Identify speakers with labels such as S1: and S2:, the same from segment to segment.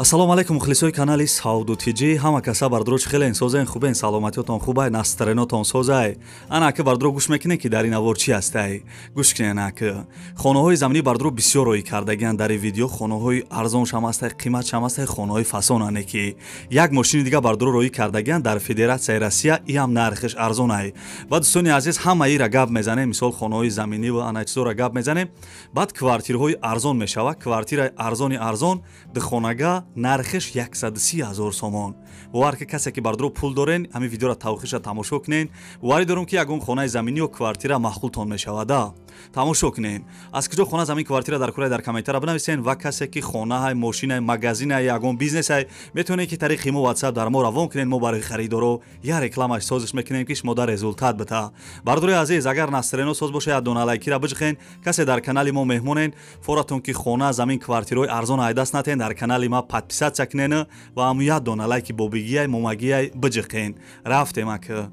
S1: Ассалому алайкум мухлисои канали Савду ТЖ. Ҳама каса бардро чӣ хелен созен, хубен, саломатиётон хубай, настроенотон созай. Ана ака бардро гӯш мекунед, ки дар ин навор чӣ ҳастай? Гӯш кунед ака. Хонаҳои заминӣ бардро бисёр роӣ кардагианд дар ин видео. Хонаҳои арзоншам ҳастай, қиматшам ҳастай, хонаҳои фасонане ки. Як мошини дига бардро роӣ кардагианд дар Федератсияи Россия, иам нархиш арзонай. Ва дӯстони азиз, ҳама ира гап мезанем, мисол хонаҳои заминӣ ва ана чизора гап мезанем. Баъд квартираҳои арзон мешавад. Квартираи арзони арзон духонага нархиш 130 000 сомон. Бовар ки касе ки бардро пул дорен, ҳамин видеоро тавхиша тамошо кунен. Боварӣ дорум ки ягон хонаи заминӣ ё квартира маъқултон мешавада. Тамошо кунен. Аз куҷо хона замин квартира дар кураи дар комментара бинависен ва касе ки хонаҳай, мошинай, магазинай, ягон бизнесай метавонед ки тариқи мо WhatsApp дар мо равон кунен. Мо барои харидоро я рекламаш созиш мекунем ки шумо дар результат бита. Бардори азиз, агар настроено соз боша, як дона лайкира биҷихен. Касе дар канали мо меҳмонен, форатон ки хона замин квартираҳои арзон айдаст натен, дар канали ма подписаться кунен ва ҳамун як дона лайки бобигияй момагияй биҷиқен. Рафтем ака.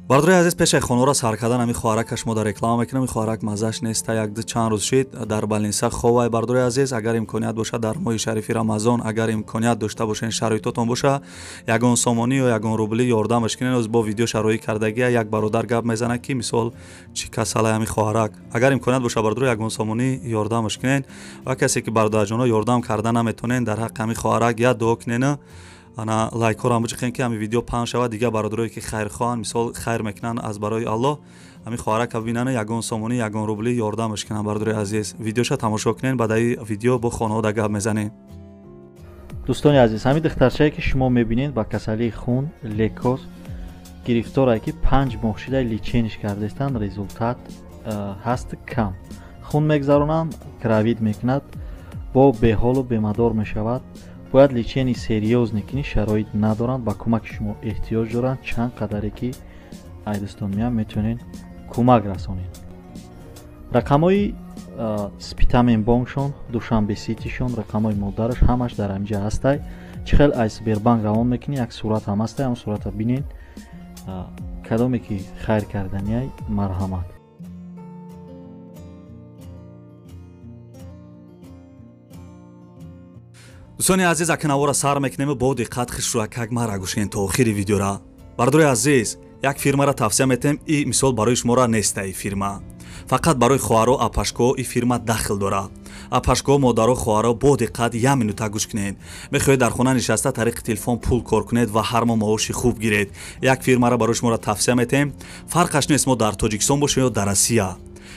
S1: Бардори азиз, пешаи хонаро сар кардан ҳамин хоҳаракаш мо дар реклама мекунем. Хоҳарак маззаш неста, як ду чанд рӯз шид дар балниса ховай. Бардори азиз, агар имконият бошад дар моҳи шарифи Рамазон, агар имконият дошта бошен, шароитотон боша, ягон сомонӣ ё ягон рубли ёрдамаш кунен. Оз бо видео шароӣ кардагия як бародар гап мезанад ки мисол чӣ касалай ҳамин хоҳарак. Агар имконият боша бардор ягон сомонӣ ёрдамаш кунен ва касе ки бародарҷоно ёрдам карда наметонен, дар ҳаққи ҳамин хоҳарак як дуо кунен. Ана лайкҳоро ҳам биҷиқен ки ҳамин видео паҳн шавад. Дигар бародарое ки хайрхоҳанд, мисол хайр мекунанд аз барои Аллоҳ, ҳамин хоҳарака бибинанд, ягон сомонӣ ягон рубли ёрдамаш кунанд. Бародарои азиз, видеоша тамошо кунен, баъдаи видео бо хонаҳода гап мезанем.
S2: Дӯстони азиз, ҳамин духтарчае ки шумо мебинед ба касалии хун лейкоз гирифторае ки 5 моҳ шида лечениш кардастанд, результат ҳаст кам. Хун мегзаронанд, кравид мекунад, бо беҳолу бемадор мешавад. Бояд лечени серьёзне кунӣ, шароит надоранд, ба кӯмаки шумо эҳтиёҷ доранд. Чанд қадаре ки ай дӯстон меям метавонед кӯмак расонед. Рақамҳои Спитамен бонкшон, Душанбе ситишон, рақамҳои модараш ҳамаш дар ҳаминҷа ҳастай. Чӣ хел ай Сбербанк равон мекунӣ, як сурат ҳам ҳастай, ҳам сурата бинед. Кадоме ки хайр карданиай, марҳамат.
S1: Дӯстони азиз, ака навора сар мекунем, бо диққат хишрӯякак мара гӯшен то охири видеора. Бардори азиз, як фирмаро тавсия метем, и мисол барои шуморо неста и фирма. Фақат барои хоҳаро апашко и фирма дахл дорад. Апашко, модаро, хоҳаро бо диққат як минута гӯш кунед. Мехоҳед дар хона нишаста тариқи телефон пул кор кунед ва ҳар моҳ маоши хуб гиред. Як фирмаро барои шуморо тавсия метем. Фарқаш нест мо дар Тоҷикистон бошем ё дар Россия.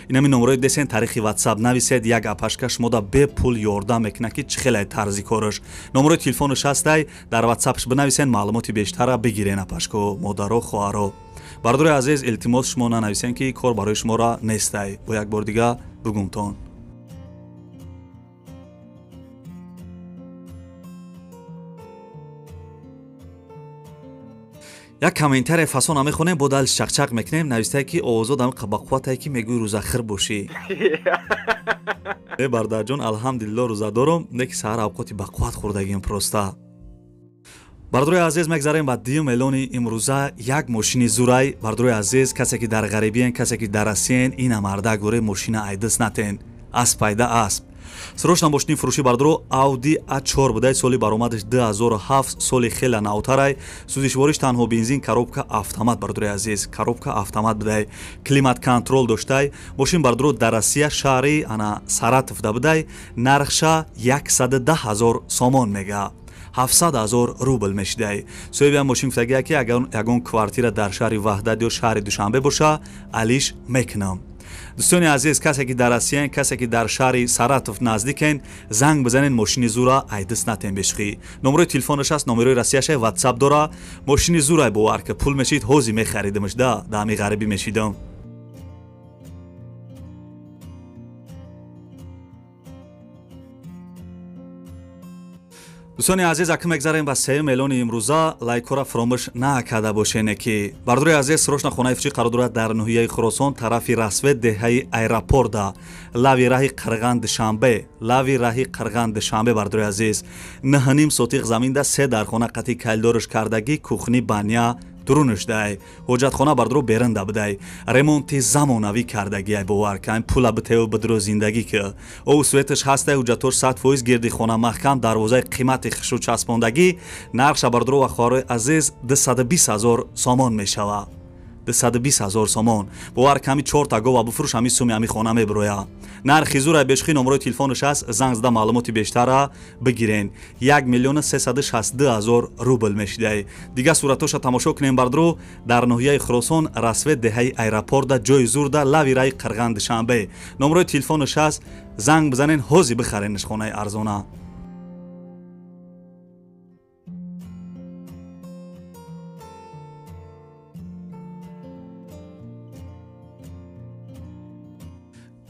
S1: Инами номерои десен тариқи WhatsApp нависед, як апашка шумода бепул ёрдам мекунад ки чӣ хелай тарзи кораш. Номерои телефонаш ҳастай, дар WhatsAppш бинависен, маълумоти бештара бигирен апашко, модаро, хоҳаро. Бародари азиз, илтимос шумо нанависен ки кор барои шуморо нестай. Бо як бор дига бугумтон. Як комментария фасона мехонем, бо далш чақчақ мекунем. Навистае ки овозод ҳам бақувватае ки мегӯй рӯзахир бошӣ. Э бародарҷон, алҳамдулилло рӯза дорум, не ки саҳар авқоти бақувват хӯрдагием просто. Бародарои азиз, мегзарем ба дуюм эълони имрӯза. Як мошини зурай. Бародарои азиз, касе ки дар ғарибиен, касе ки дар Россияен, ина марда гӯре мошина айдис натен. Асп пайда асп. Срочно мошини фурӯшӣ бардоро Audi A4 будай, соли баромадаш 2007, соли хела навтарай. Сӯзишвориш танҳо бензин, коробка автомат. Бардори азиз, коробка автомат будай, климат контрол доштай. Мошин бардоро дар Россия шаҳри ана Саратов да будай, нархша 110 000 сомон мега. 700 000 рубл мешидай. Соҳиби ҳам мошин гуфтагия ки агар ягон квартира дар шаҳри Ваҳдат ё шаҳри Душанбе боша, алиш мекунам. Дӯстони азиз, касе ки дар Россияен, касе ки дар шаҳри Саратов наздикен, занг бизанен, мошини зура айдис натен бешхӣ. Номерои телефонаш аст, номерои Россияша, WhatsApp дора. Мошини зурай бовар ки пул мешид, ҳози мехаридимш да, да ҳами ғарибӣ мешидам. Дӯстони азиз, акм мегзарем ба сеюм эълони имрӯза. Лайкҳоро фаромӯш накарда бошене ки бардори азиз, срочно хонаи фурӯшӣ қарор дорад дар ноҳияи Хуросон, тарафи Рассвет, деҳаи аэропорта, лави раҳи Қирған Душанбе, лави раҳи Қирған Душанбе. Бардори азиз, 9.5 сотиқ заминда, се дархона қати калдорш кардагӣ, кухни, баня Дурунаш дай. Ҳоҷатхона бардро беранда будай. Ремонти замонавӣ кардагиай, бовар кан, пула битеву бидро зиндагӣ ки. Ов светаш ҳастай, ҳуҷҷатош 100%, гирди хона маҳкам, дарвозаи қимати хишу часпондагӣ. Нархша бардро ва хоҳарои азиз 220 ҳазор сомон мешавад. 220 ҳазор сомон. Бовар ками 4 гова буфурӯш, ҳами суми ҳами хона мебироя. Нархи зура бешхи, номрои телефонаш аст, занг зада маълумоти бештара бигирен. 1 362 000 рубл мешидай. Дига суратоша тамошо кунем бардро. Дар ноҳияи Хуросон, Рассвет, деҳаи аэропорта, ҷои зурда, лави раи Қирған, Душанбе. Номрои телефонаш аст, занг бизанен, ҳози бихаренш хонаи арзона.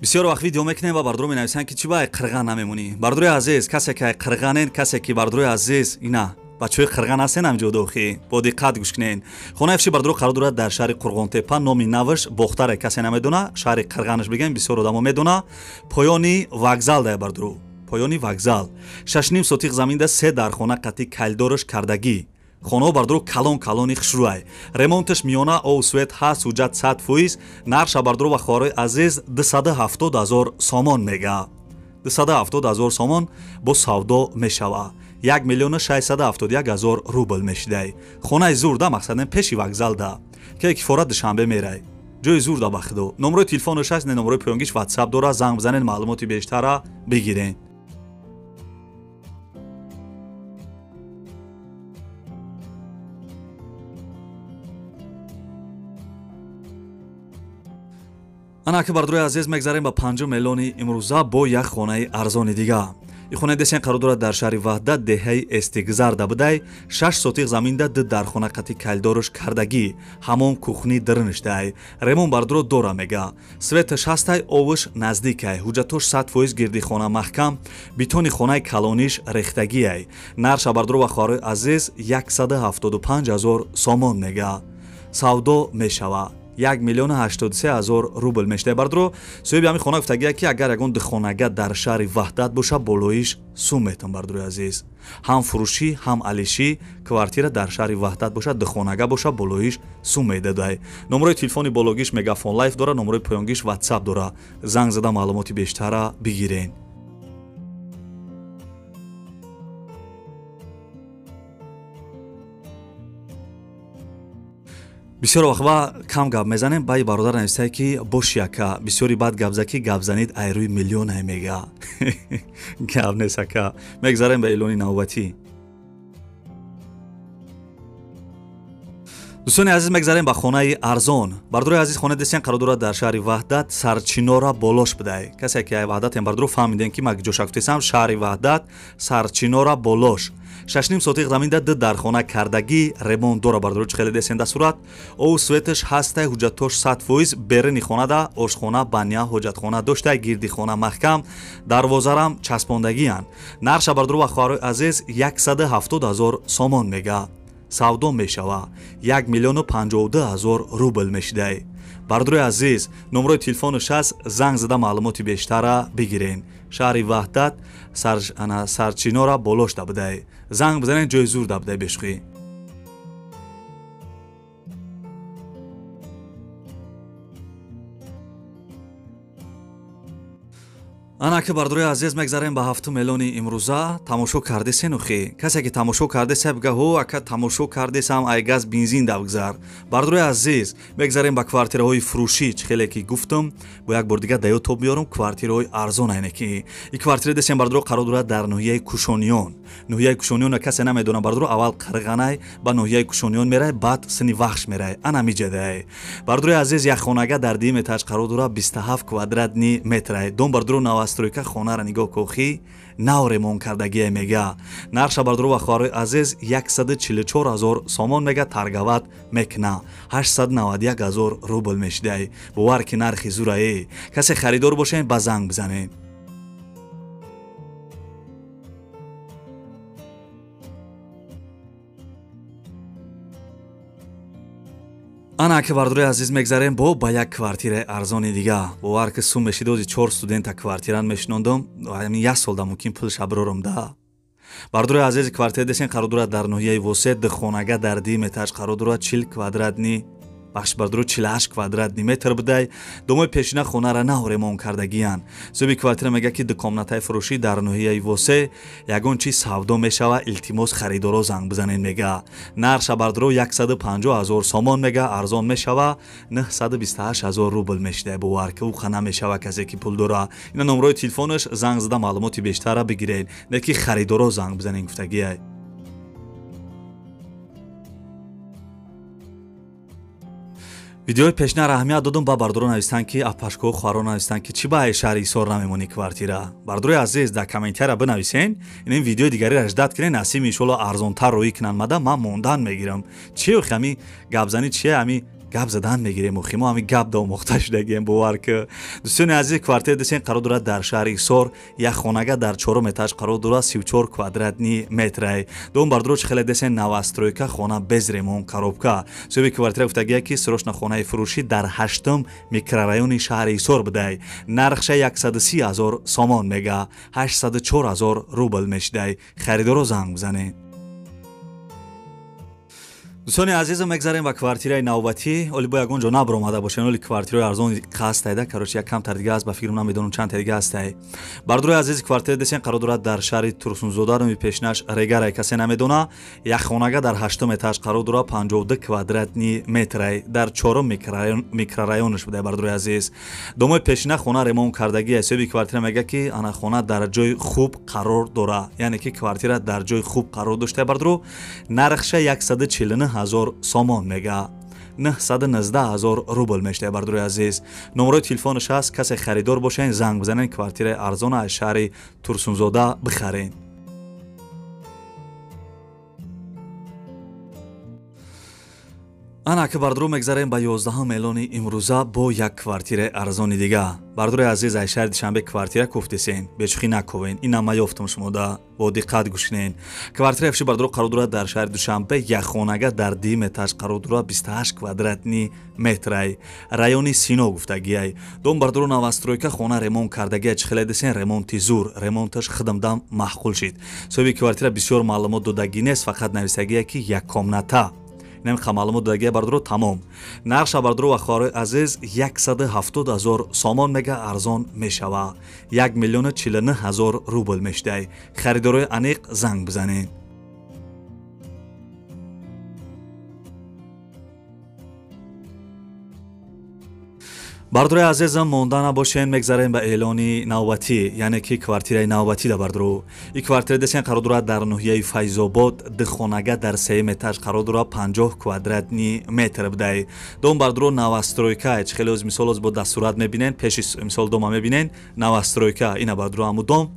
S1: Бисёр вақт видео мекунем ва бардро менависанд, ки чӣ ба қирған намемонӣ. Бардрои азиз, касе ки қирғанен, касе ки бардрои азиз, ина бачаҳои қирған ҳастен, ҳамҷо дохи бо диққат гӯш кунен. Хонаи фши бардро қарор дорад дар шаҳри Қурғонтепа, номи навш Бохтаре, касе намедона, шаҳри Қирғанаш бигем, бисёр одамо медона. Поёни вокзал дай бардро, поёни вокзал. 6.5 сотиқ заминда, 3 дархона қатӣ калидораш кардагӣ. Хонаҳо бардро калон калони хушрӯай. Ремонташ миёна, ов свет ҳаст, ҳуҷҷат 100%. Нархша бардро ва хоҳарои азиз 270 ҳазор сомон мега. 270 ҳазор сомон бо савдо мешава. 1 671 000 рубл мешидай. Хонаи зурда, мақсадем пеши вокзалда. Ке кифора Душанбе мерай. Ҷои зурда ба худо. Номрои телефонаш ҳаст, номрои поёнгиш WhatsApp дора, занг бизанед, маълумоти бештара бигирен. Ана ки бардрои азиз, мегзарем ба 5 миллиони имрӯза бо як хонаи арзони дига. И хонаи десен қарор дорад дар шаҳри Ваҳдат, деҳаи Эстигзарда будай. 6 сотиқ заминда, 2 дархона қатӣ калидораш кардагӣ, ҳамон кухни диринишдай. Ремон бардро дора мега. Светаш ҳастай, овуш наздикай, ҳуҷҷатош 100%, гирди хона маҳкам, битони хонаи калониш рехтагиай. Нархша бардро ва хоҳарои азиз 175 ҳазор сомон мега. Савдо мешава. 1 083 000 рубл мешидай бардро. Соҳиби ҳамин хона гуфтагия, ки агар ягон духонага дар шаҳри Ваҳдат боша, болоиш сум метон бардрои азиз. Ҳам фурӯшӣ, ҳам алишӣ квартира дар шаҳри Ваҳдат боша, духонага боша, болоиш сум медадай. Номрои телефони бологиш Мегафон Лайф дора, номрои поёнгиш WhatsApp дора. Занг зада маълумоти бештара бигирен. Бисёр вақт кам гап мезанем, баи бародар нависае, ки боши ака, бисёри бад гап за, ки гап занид айрӯи миллионае мега. Гап нест ака. Мегзарем ба эълони навбатӣ. Дӯстони азиз, мегзарем ба хонаи арзон. Бардорои азиз, хонаи десен қарор дорад дар шаҳри Ваҳдат, Сарчинора болош будай. Касе ки ай Ваҳдатем бардоро фаҳмидем, ки ман ҷоша гуфтесам, шаҳри Ваҳдат, Сарчинора болош. 6.5 сотиқ заминда, 2 дархона кардагӣ, ремонт дора бардоро, чӣ хеле десен да сурат. Ов светаш ҳастай, ҳуҷҷатош 100%, берини хонада ошхона, баня, ҳоҷатхона доштай, гирди хона маҳкам, дарвозарам часпондагиянд. Нархша бардоро ва хоҳарои азиз 170 ҳазор сомон мега. Савдо мешава. 1 052 000 рубл мешидай. Бардорои азиз, номрои телефонаш аст, занг зада маълумоти бештара бигирен. Шаҳри Ваҳдат, Сарчинора болошда будай. Занг бизанед, ҷои зурда будай бешухӣ. Ана ки бардорои азиз, мегзарем ба 7 миллиони имрӯза. Тамошо кардесен охи? Касе ки тамошо кардеса, бига ҳо ака, тамошо кардесам, ай газ бензин давгзар. Бардорои азиз, мегзарем ба квартираҳои фурӯшӣ. Чӣ хеле ки гуфтам, бо як бор дига даё тоб меёрам, квартираҳои арзон айне ки. И квартира десем бардоро қарор дорад дар ноҳияи Кушониён. Ноҳияи Кушониён касе намедона бардоро, аввал Қирғанай, ба ноҳияи Кушониён мерай, баъд сини Вахш мерай. Ана миҷадай. Бардорои азиз, як хонага дар дуюм этаж қарор дорад, 27 квадратни метрай. Дом бардоро новостройка, хонара нигоҳ кохӣ, нав ремонт кардагие мега. Нархша бардоро ва хоҳарои азиз 144 ҳазор сомон мега, торговать мекуна. 891 ҳазор рубл мешидай. Бовар ки нархи зурае. Касе харидор бошен, ба занг бизанед. Ана ки бардорои азиз, мегзарем бо ба як квартираи арзони дига. Бовар ки сум мешидози 4 студента квартиран мешинондам, ҳамин як солда мумкин пулша бирорам да. Бардорои азиз, квартира десен қарор дорад дар ноҳияи Восе, духонага дар дим этаж қарор дорад, 40 квадратный бахш бардоро 48 квадратный метр будай. Домои пешина хонара наҳ ремонт кардагиянд. Соҳиби квартира мегӯяд, ки дукомнатаи фурӯшӣ дар ноҳияи Восе, ягон чиз савдо мешава, илтимос харидоро занг бизанед мега. Нархша бардоро 150 000 сомон мега, арзон мешава, 928 000 рубл мешида. Бовар ки уқа намешава касе ки пул дора. Ина номрои телефонаш, занг зада маълумоти бештарра бигиред, не ки харидоро занг бизанед гуфтагиай. Видеои пешина раҳмият додум, ба бардоро навистанд, ки апашкоҳо хоҳаро навистанд, ки чӣ ба шаҳри Ҳисор намемонӣ квартира. Бардорои азиз, дар комментария бинависен, ин видеои дигариро ждать кунед, насиб иншоалло арзонтар роӣ кунанд мада, ман мондан мегирам. Чи охи ҳами гапзанӣ чие, ҳами гап задан мегирем, охи мо ҳами гап домохта шудагием, бовар ки. Дӯстони азиз, квартира десен қарор дорад дар шаҳри Ҳисор, як хонага дар чорум этаж қарор дорад, 34 квадратный метрай. Дом бардоро чӣ хеле десен новостройка, хона без ремонт, коробка. Соҳиби квартира гуфтагия, ки срочно хонаи фурӯшӣ дар ҳаштум микрорайони шаҳри Ҳисор будай. Нархша 130 000 сомон мега, 804 000 рубл мешидай. Харидоро занг бизанед. Дӯстони азизам, мегзарем ба квартираи навбатӣ. Оли бо ягон ҷо набаромада бошен, оли квартираи арзон қастайда, короче, як камтар дига аст, ба фикрам намедонам чанд та дига ҳастай. Бардорои азиз, квартира десен қарор дорад дар шаҳри Турсунзода, номи пешинаш Регарай, касе намедона. Як хонага дар ҳаштум этаж қарор дорад, 52 квадратный метрай, дар чорум микрорайонаш будай. Бардорои азиз, домои пешина хона ремонт кардагӣ. Соҳиби квартира мегӯяд, ки ана хона дар ҷои хуб қарор дорад, яъне ки квартира дар ҷои хуб қарор дошта. Бардоро, нархша 149 000 сомон мега, 919 000 рубл мешта. Бардорои азиз, номрои телефонаш ҳаст, касе харидор бошен, занг бизанед, квартираи арзона аз шаҳри Турсунзода бихаред. Ана ки бардоро мегзарем ба 11 эълони имрӯза бо як квартираи арзони дига. Бардорои азиз, аз шаҳри Душанбе квартира куфтесен, бечухӣ наковен, ина ма ёфтам шумода, бо диққат гӯш кунен. Квартираи фурӯшӣ бардоро қарор дорад дар шаҳри Душанбе, як хонага дар дим этаж қарор дорад, 28 квадратный метрай, райони Сино гуфтагиай. Дом бардоро новостройка, хона ремонт кардагиай, чӣ хеле десен ремонти зур, ремонташ хидмдам маъқул шид. Соҳиби квартира бисёр маълумот додагӣ нест, фақат нависагие, ки як комната. Немха маълумот додагия бардоро, тамом. Нархша бардоро ва хоҳарои азиз 170 000 сомон мега, арзон мешава, 1 049 000 рубл мешидай. Харидорои аниқ занг бизанед. Бардорои азизам, монда набошен, мегзарем ба эълони навбатӣ, яъне ки квартираи навбатӣ да бардоро. И квартира десен қарор дорад дар ноҳияи Файзобод, духонага дар сеюм этаж қарор дорад, 50 квадратный метр будай. Дом бардоро новостройка, чӣ хеле мисол оз бо дастурат мебинен, пеши мисол дома мебинен, новостройка, ина бардоро ҳаму дом.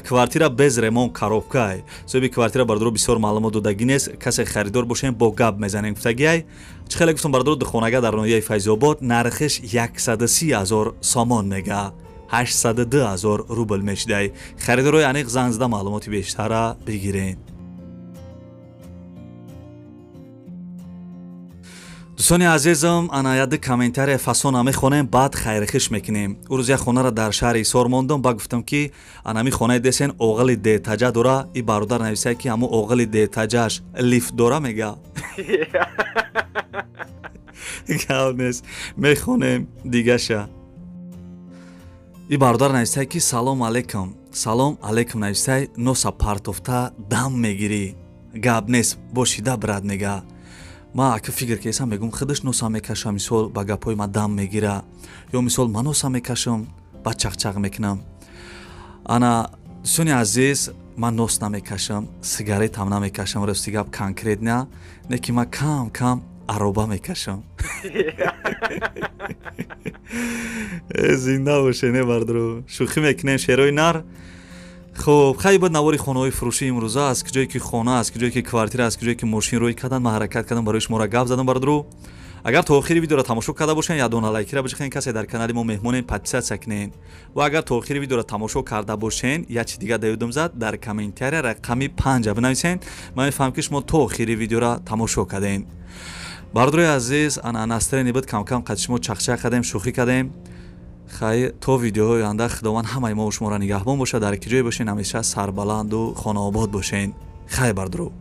S1: Квартира без ремонт, коробка. Соҳиби квартира бардоро бисёр маълумот додагӣ нест, касе харидор бошен, бо гап мезанем гуфтагиай. Чӣ хеле гуфтам бардоро, духонага дар ноҳияи Файзобод, нархиш 130 000 сомон мега, 802 000 рубл мешидай. Харидорои аниқ занг зада маълумоти бештарра бигиред. Дӯстони азизам, ана яды комментария фасона мехонем, баъд хайрхиш мекунем. Ӯ рӯз як хонаро дар шаҳри Ҳисор мондам, ба гуфтам, ки анами хонаи десен оғили детаҷа дора. И бародар нависае, ки ҳамо оғили детаҷааш лифт дора мега. Гап нест, мехонем дигаша. И бародар нависае, ки салом алейкум, салом алейкум нависае, носа партофта дам мегирӣ. Гап нест, бошида брат мега. Ма ака фикр кесам, мегум худаш носа мекашам, мисол ба гапҳои ма дам мегира, ё мисол ман носа мекашам, баъд чақчақ мекунам. Ана дӯстони азиз, ман нос намекашам, сигаретам намекашам, рости гап конкретно, не ки ман кам кам ароба мекашам. Зинда боше, не бардоро, шӯхӣ мекунем, шерои нар. Хуб, хай буд навори хонаҳои фурӯшии имрӯза. Аз куҷое ки хона, аз куҷое ки квартира, аз куҷое ки мошин рӯй кардан, ман ҳаракат кардам, барои шуморо гап задам. Бардоро, агар то охири видеоро тамошо карда бошен, як дона лайкира биҷихен, касе дар канали мо меҳмонен, подписаться кунен. Ва агар то охири видеоро тамошо карда бошен, як чи дига даёдам зад, дар комментария рақами 5 бинависен, ман мефаҳмам, ки шумо то охири видеоро тамошо кардем. Бардорои азиз, ана настроение буд, кам кам қад шумо чақчақ кардем, шӯхӣ кардем. Хайр, то видеоҳои оянда Худованд ҳамаи мо шуморо нигаҳбон бошад. Дар ки ҷое бошен, ҳамеша сарбаланду хонаобод бошен. Хайр, бардуру.